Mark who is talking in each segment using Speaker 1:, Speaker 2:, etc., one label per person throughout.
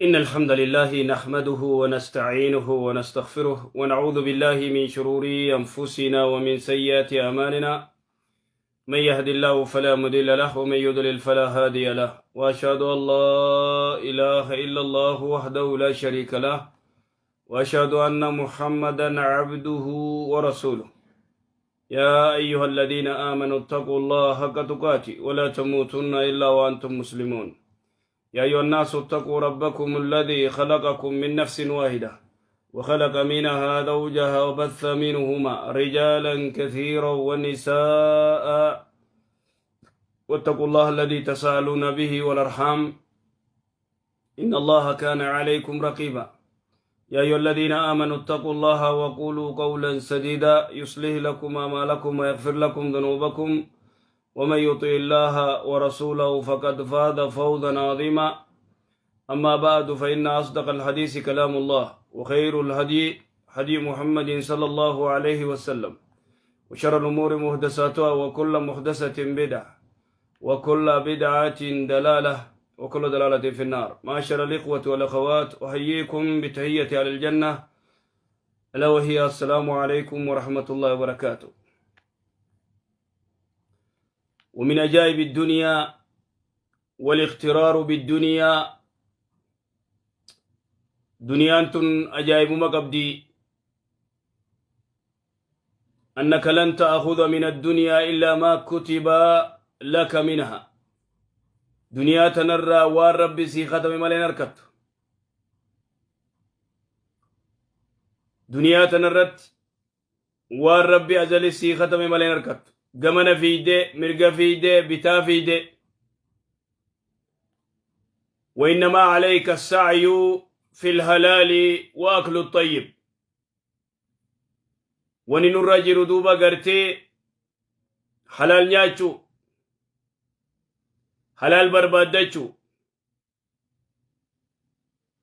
Speaker 1: إن الحمد لله نحمده ونستعينه ونستغفره ونعوذ بالله من شرور أنفسنا ومن سيئات أعمالنا. من يهد الله فلا مضل له ومن يضلل فلا هادي له، وأشهد أن لا إله إلا الله وحده لا شريك له، وأشهد أن محمدا عبده ورسوله. يا أيها الذين آمنوا اتقوا الله حق تقاته ولا تموتن إلا وأنتم مسلمون. يا أيها الناس اتقوا ربكم الذي خلقكم من نفس واحدة وخلق منها زوجها وبث منهما رجالا كثيرا ونساء، واتقوا الله الذي تساءلون به والأرحام إن الله كان عليكم رقيبا. يا أيها الذين آمنوا اتقوا الله وقولوا قولا سديدا يصلح لكم أعمالكم ويغفر لكم ذنوبكم، ومن يطع الله ورسوله فقد فاز فوزا عظيما. أما بعد، فإن أصدق الحديث كلام الله، وخير الهدي هدي محمد صلى الله عليه وسلم، وشر الأمور محدثاتها، وكل محدثة بدعة، وكل بدعة ضلالة، وكل ضلالة في النار. معاشر الإخوة والأخوات، أحييكم بتحية أهل الجنة، ألا وهي السلام عليكم ورحمة الله وبركاته. ومن عجائب الدنيا والاغترار بالدنيا، دنيا أجائب مقبدي، أنك لن تأخذ من الدنيا إلا ما كتب لك منها. Duniyaa tanarraa waan Rabbi sii katame malee hin harkattu. Duniyaa tanarratti waan Rabbi azali sii katame malee hin harkattu. Gamana fiidee, mirga fiidee, bitaa fiidee. وإنما عليك السعي في الحلال وأكل الطيب. Wani nurra jiru duuba gartee halaal nyaachuu, halaal barbaaddachuu,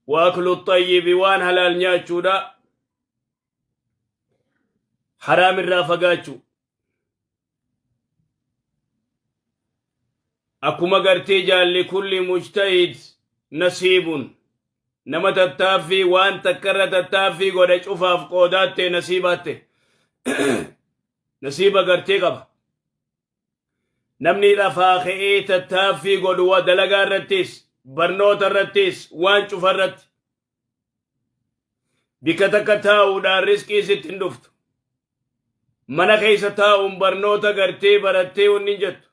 Speaker 1: وأكل الطيب, waan halaal nyaachuudha, haraam irraa fagaachuu. Akkuma gartee jaalli كل مجتهد نصيب, nama tattaaffii waan takkarra tattaaffii godhe cufaaf qoodaatte, nasiibaatte, nasiiba gartee qaba. Namni lafaa ka'ee tattaaffii godhu waa dalagaa irrattis, barnoota irrattis, waan cufa irratti, bikka takka taa'uudhaan riskii sitti hin dhuftu. Mana keessa taa'uun barnoota gartee barattee wanni hin jettu.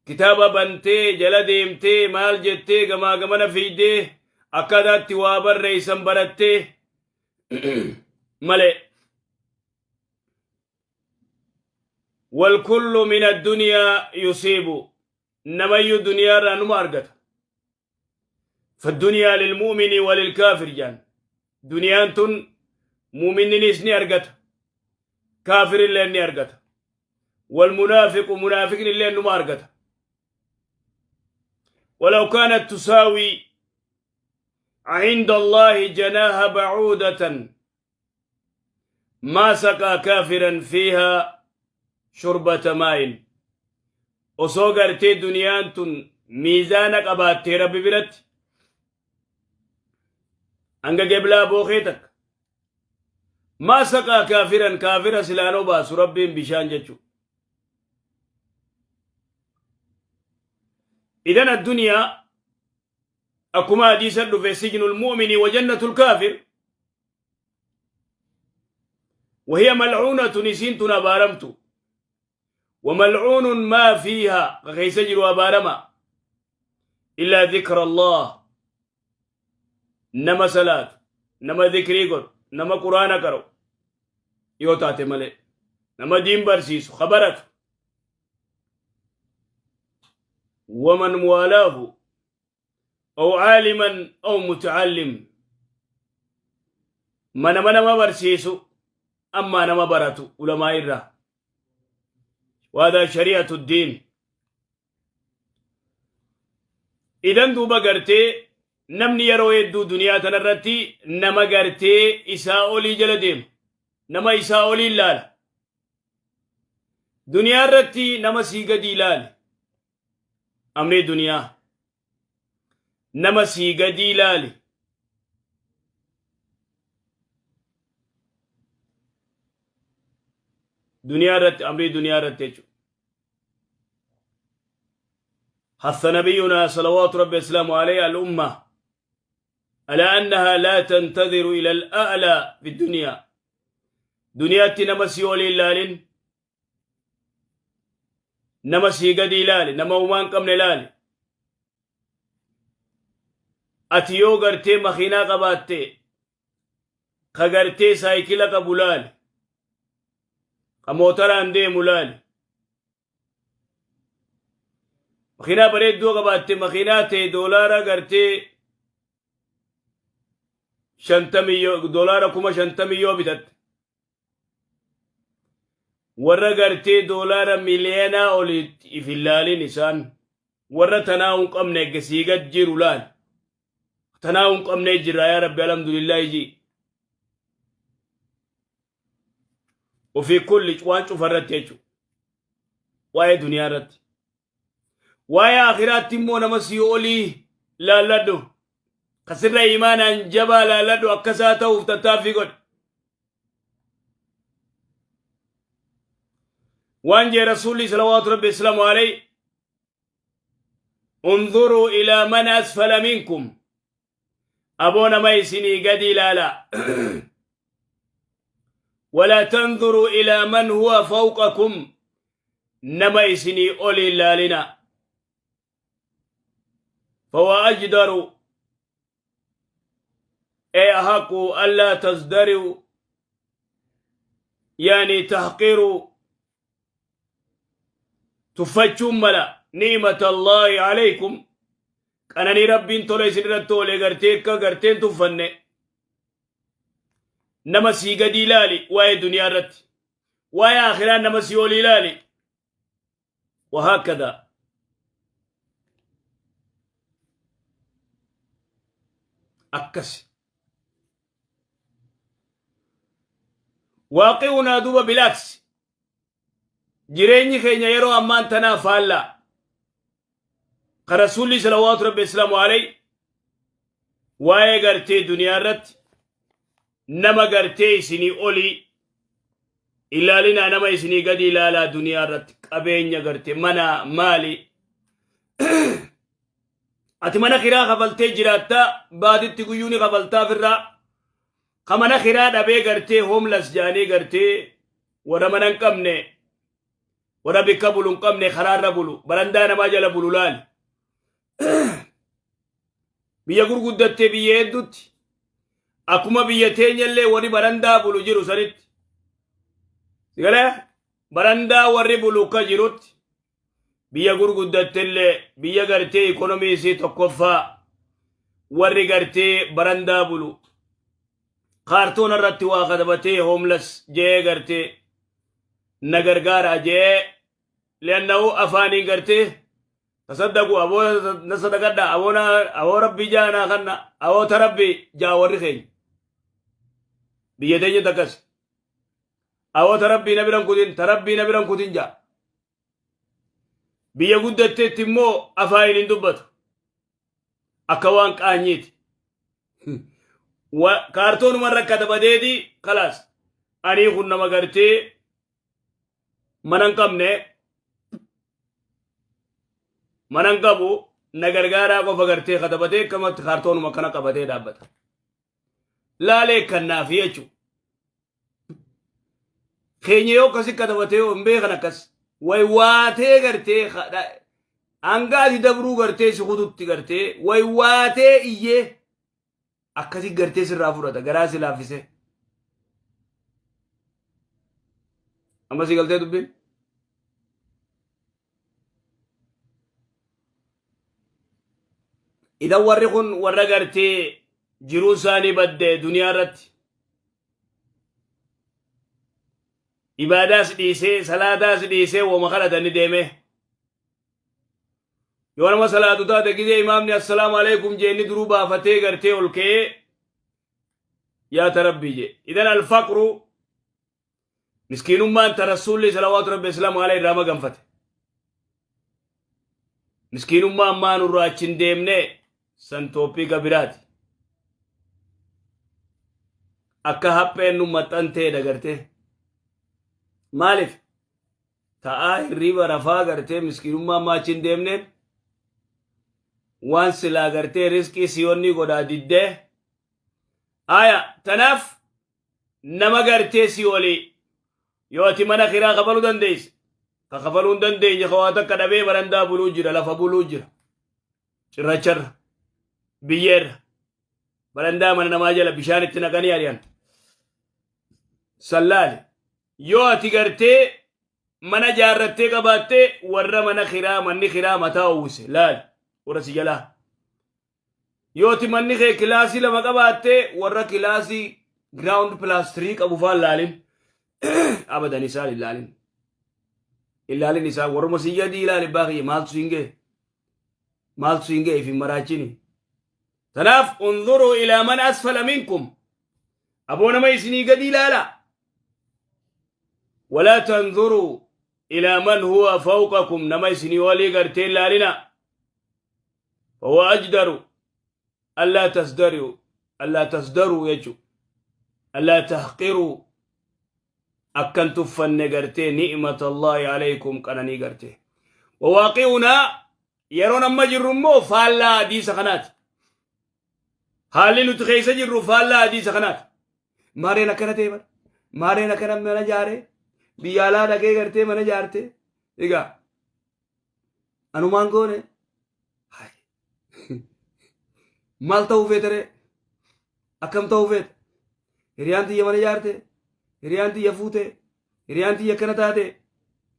Speaker 1: Kitaaba bantee jala deemtee maal jettee gamaa gamana fiidee akkaataatti waa barreessan barattee malee. والكل من الدنيا يصيب, namayyuu duniyaa irraa numa argata. فالدنيا للمؤمن وللكافر jaan. Duniyaan tun mu'minninis ni argata, kaafirillee ni argata, والمنافق, munaafiqni illee numa argata. ولو كانت تساوي عند الله جناح بعوضة ما سقى كافرا فيها شربة ماء. Osoo gartee duniyaan tun miizaana qabaattee Rabbi biratti hanga geblaa bookee takka, ما سقى كافرا, kaafira silaanoo baasu Rabbiin bishaan jechu. إذن الدنيا akkuma hadiisa dhufe سجن المؤمن وجنة الكافر، وهي ملعونة, isiin tun abaaramtu, وملعون ما فيها, keessa jiru abaarama, إلا ذكر الله, nama salaatu, nama dhikrii godhu, nama Quraana qara'u yoo taate malee, nama diin barsiisu kabaratu, ومن والاه أو عالما أو متعلم, mana nama barsiisu ammaa nama baratu ulamaa irraa. وهذا شريعة الدين. إذن duuba gartee namni yeroo hedduu duniyaa tanarratti nama gartee isaa olii jala deema, nama isaa olii ilaala. Duniyaa irratti nama sii gadi ilaali. Amrii duniyaa Nama sii gadii laali. Duniyaa irratti, amrii duniyaa irratti jechuudha. حث نبينا صلوات ربي وسلامه عليه الأمة على أنها لا تنتظر إلى الأعلى في الدنيا. Duniyaatti nama sii olii ilaalin, nama sii gadi ilaali, nama humaa hin qabne ilaali. Ati yoo gartee makiinaa qabaatte, ka gartee saayikila qabu laali, ka mootaraan deemu laali. Makiinaa bareedduu qabaatte, makiinaa ta'e doolaara gartee 50 yoo, doolaara 50,000 yoo bitatte, warra gartee doolaara miliyoonaa olitti if hin laalin. Isaan warra tanaa hin qabne eeggasii gad jiru laal. Tanaa hin qabne jira, yaa Rabbi, alhamdulillah ji. Ofii kulli waan cufa irratti jechuudha. Waa'ee duniyaa irratti. Waa'ee akhiraatti immoo nama sii olii laalladhu. Kasirra imaanaan jabaa laalladhu, akkasaa ta'uuf tattaaffii godhi. Waan jee Rasuulli salawaatu Rabbi islaamu alayhi: انظروا إلى من أسفل منكم. Aboo, nama isinii gadi ilaala. ولا تنظروا إلى من هو فوقكم. Nama isinii oli ilaalina. فهو أجدر أي أحق ألا تزدروا، يعني تحقروا، tuffachuun mala نعمة الله عليكم. Qananii Rabbiin tola isin irratti oole gartee akka garteen tuffanne. Nama sii gadi ilaali waa'ee duniyaa irratti, waa'ee akhiraa nama sii oli ilaali. وهكذا akkasi واقعنا. Duuba بالعكس, jireenyi keenya yeroo ammaan tanaa faallaa ka Rasuulli salawaatu Rabbi islaamu alay waa'ee gartee duniyaa irratti nama gartee isinii olii ilaalinaa, nama isinii gadi ilaalaa. Duniyaa irratti qabeenya gartee mana maali? Ati mana kiraa kafaltee jiraattaa, baatitti guyyuu ni kafaltaa firraa. Ka mana kiraa dhabee gartee homeless jaanii, gartee warra mana hin qabne, warra bikka bulu hin qabne, karaarra bulu, barandaa namaa jala bulu laali. Biyya gurguddattee, biyya hedduutti, akkuma biyya teenyallee warri barandaa bulu jiru sanitti sigalee barandaa warri bulu ka jirutti, biyya gurguddattellee, biyya gartee ikonomii isii tokkoffaa, warri gartee barandaa bulu, kaartoona irratti waa katabatee homeless jee gartee na gargaara jee, li'annahu afaaniin gartee tasaddaqu, aboo na sadaqadha, aboo na aboo Rabbii jaanaa kanna, aboo ta Rabbii jaa. Warri keenya biyya teenya takkas aboo ta Rabbii na biran kutin, ta Rabbii na biran kutin jaa. Biyya guddatteetti immoo afaaniin hin dubbatu, akka waan qaanyiiti. Kaartoonuma irra katabateeti kalaas, anii kun nama gartee mana hin qabne, mana hin qabu, na gargaaraa qofa gartee katabatee akkamatti kaartoonuma akkana qabatee dhaabbata. Laalee kannaafi jechuudha. Keenya yoo akkasi katabatee hin beekan, akkas waywaatee gartee hanga ati dabruu gartee si kututti gartee waywaatee iyyee akkasi gartee sirraa fudhata, garaa si laaffisee. Amma si galtee dubbiin? Idan warri kun warra gartee jiruu isaanii badde duniyaa irratti. Ibaadaas dhiisee, salaataas dhiisee, woma kadhatanii deemee. Yoo nama salaatu taate, gizee imaamni assalaamu alaikum jeenni duruu baafatee gartee ol ka'ee yaa ta Rabbii jee. Idan alfaqru, miskiinummaan ta Rasuulli salawaatu Rabbi islaamu alayhi irraa maganfate. Miskiinummaan maa nurraa achi hin deemne? San topica biraati. Akka hapheen nu maxxanteedha gartee. Maaliif? Ta'aa hirriiba rafaa gartee miskiinummaa maachi hin deemneen waan silaa gartee riskii siyoonnii godhaa diddee. Aya tanaaf nama gartee si olii yoo ati mana kiraa kafaluu dandeesse ka kafaluu hin dandeenye ka waa takka dhabee barandaa buluu jira, lafa buluu jira, cirracharra, biyyeerra, barandaa mana namaa jala bishaan itti naqanii ari'an sallaali. Yoo ati gartee mana jaarrattee qabaattee warra mana kiraa manni kiraa mataa uwwise laali, warra si jalaa. Yoo ati manni kee kilaasii lama qabaattee warra kilaasii ground plus 3 qabu faan laalin. Abadan isaan hin laalin. Hin laalin isaan, warruma si gadii ilaali. Baakiyye, maaltu siin ga'e? Maaltu siin ga'e? If hin maraachini. Tanaaf unzuruu ilaa man asfala minkum. Aboo, nama isinii gadi ilaala. Walaa tanzuruu ilaa man huwa fawqakum. Nama isinii olii gartee ilaalina. Fahuwa ajdaru allaa tasdariu allaa tasdaruu jechu allaa tahqiruu akkan tuffanne gartee ni'mata Allaahi alaykum, qananii gartee. Wawaaqi'unaa yeroon amma jirru immoo faallaa hadiisa kanaati. Haalli nuti keessa jirru faallaa hadiisa kanaati. Maareen akkana ta'e bara. Maareen akkana mana jaaree biyya alaa dhaqee gartee mana jaarte. Egaa anumaan goone maal ta'uu feetere? Akkam ta'uu feete? Hiriyaan tiyya mana jaarte, hiriyaan tiyya fuute, hiriyaan tiyya akkana taate.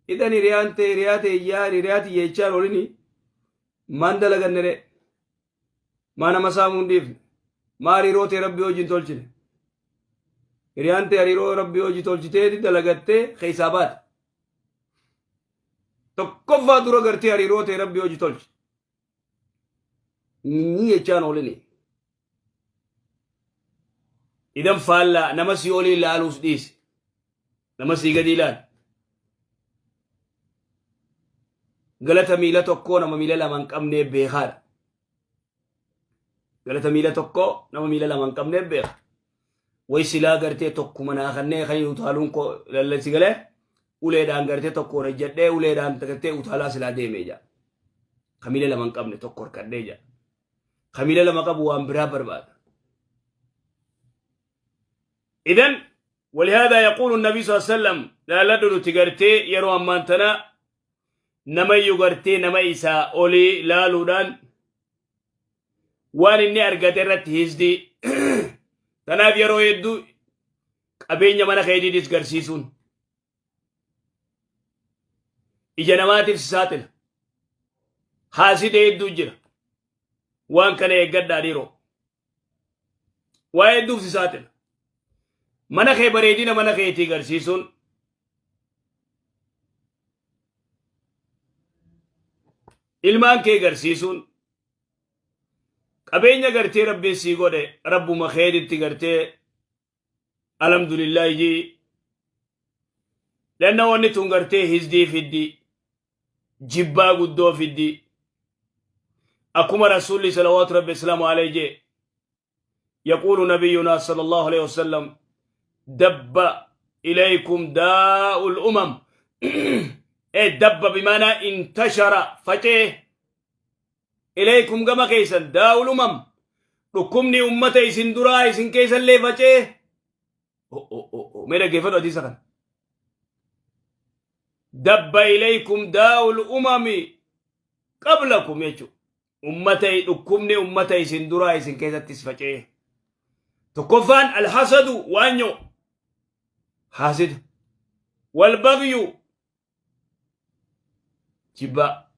Speaker 1: Idan hiriyaan ta'e hiriyaa ta'e yaa hiriyaa tiyya jechaan olini maan dalagannere? Maa nama saamuu hin dhiifne? Maa hariiroo ta'e rabbii wajjin tolchine? Hiriyaan ta'e hariiroo rabbii hojii tolchiteeti dalagattee keessaa baate. Tokkoffaa dura gartee hariiroo ta'e rabbii hojii tolchi. Ni jechaan oolini. Idan faallaa nama si olii ilaaluus dhiisi. Nama sii gadi ilaali. Galata miila tokkoo nama miila lama hin qabnee beekaadha. Galata miila tokkoo nama miila lama hin qabnee beeka. Way silaa gartee tokkuma naa kannee kan utaaluun koo lallansi galee uleedhaan gartee tokkoon ejjadhee uleedhaan gartee utaalaa silaa deemee jaa. Ka miila lama hin qabne tokko harkadhee jaa. Ka miila lama qabu waan biraa barbaada. إذن ولهذا يقول النبي صلى الله عليه وسلم لا لدن تغرتي يرو أمان تنا nama iyyuu gartee nama isaa olii laaluudhaan waan inni argate irratti hisdii. Tanaaf yeroo hedduu qabeenya mana keetiitis garsiisuun ija namaatiif si saaxila. Haasida hedduu jira. Waan kana eeggadhaa dhiiroo. Waa hedduuf si saaxila. Mana kee bareedina mana keetii garsiisuun ilmaan kee garsiisuun qabeenya gartee rabbiin sii godhe rabbuma keetitti gartee alhamdulillaahi jii. Lanna wanni tun gartee hizdii fiddi, jibbaa guddoo fiddi. Akkuma rasuulli salawaatu rabbi islaamu alayhi jee, يقول نبينا صلى الله عليه وسلم: دب إليكم داء الأمم. إيه دب بمعنى انتشر، فجأة إليكم كما كيسا داء الأمم، dhukkubni ummata isin duraa isin keessallee facee. Mee dhaggeeffadhu hadiisa kana. Dabba ilaykum daa'ul umami qablakum jechuudha. Ummata dhukkubni ummata isin duraa isin keessattis facee. Tokkoffaan alhasadu, waanyoo, haasida, walbagyu, jibbaa.